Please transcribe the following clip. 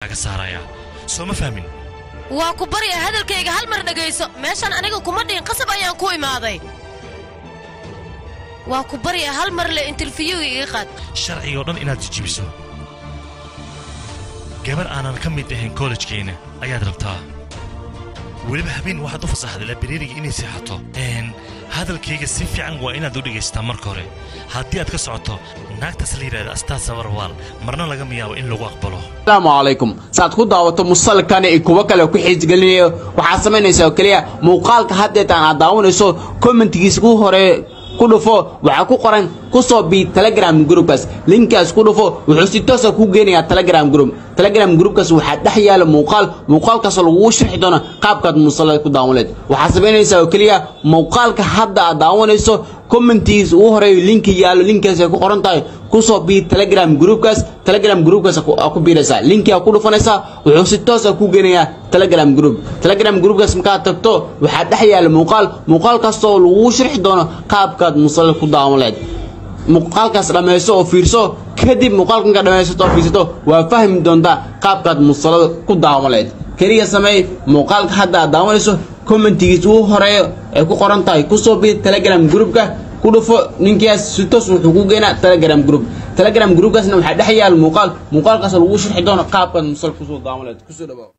Aga saaraya, soo ma fahmin? Waa ku barya, hadalkayga hal mar dhegayso. Meeshaan aniga kuma dhihin qasab ayaan ku imaaday. Waa ku barya, hal mar le interfiyuga iga qaad. Sharciga oo dhan inaad jijibiso gabar aanan ka mid ahayn kollejkeena ayaad rabtaa. Weliba habeen waxaad u fasaxday labireeriga inay seexato. Hadalkayga si fiican waa inaad u dhegaysataa marka hore. Haddii aad ka socoto naagtaas la yidhahda Astaad Sabarwaal, marna lagama yaabo in lagu aqbalo. Asalaamu calaykum. Saad ku daawato musalkani iyo kuwo kale ku xiisgelinayo, waxaad samaynaysaa oo keliya muuqaalka haddeetaan aad daawanayso commentigiisa ku hore ku dhufo. Waxaa ku qoran kusoo bii Telegram groupkaas, linkaas ku dhufo. Wuxuu si toosa ku geenayaa Telegram group. Telegram groupkaas waxaa dhex yaala muuqaal, muuqaalkaasoo lagugu sharxi doono qaabkaad musalada ku daawan leed. Waxaad samaynaysaa oo keliya muuqaalka hadda aad daawanayso commentigiisa ugu horeeyo linki yaalo, linkaas ay ku qoran tahay kusoo bii Telegram groupkaas. Telegram groupkaas aa ku biiraysaa, linki aa ku dhufanaysaa, wuxuu si toos ah ku geenayaa Telegram group. Telegram groupkaas markaad tagto, waxaa dhex yaala muuqaal, muuqaalkaasoo lagugu sharxi doono qaabkaad musalada ku daawan leed. Muuqaalkaas dhammayso oo fiirso. Kadib muuqaalka markaad dhammaysato oo fiirsato, waa fahmi doontaa qaabkaad musalada ku daawan leed. Keliya sameey muuqaalka hadda aad daawanayso commentigiisa ugu horeeyo ay ku qoran tahay kusoo biir Telegram groupka ku dhufo ninkaas, si toos wuxuu ku geenaa Telegram group. Telegram groupkaasna waxaa dhex yaala muuqaal, muuqaalkaas lagu sharxi doono qaabkaad musal kusoo daawan leed. Kusoo dhawaaw.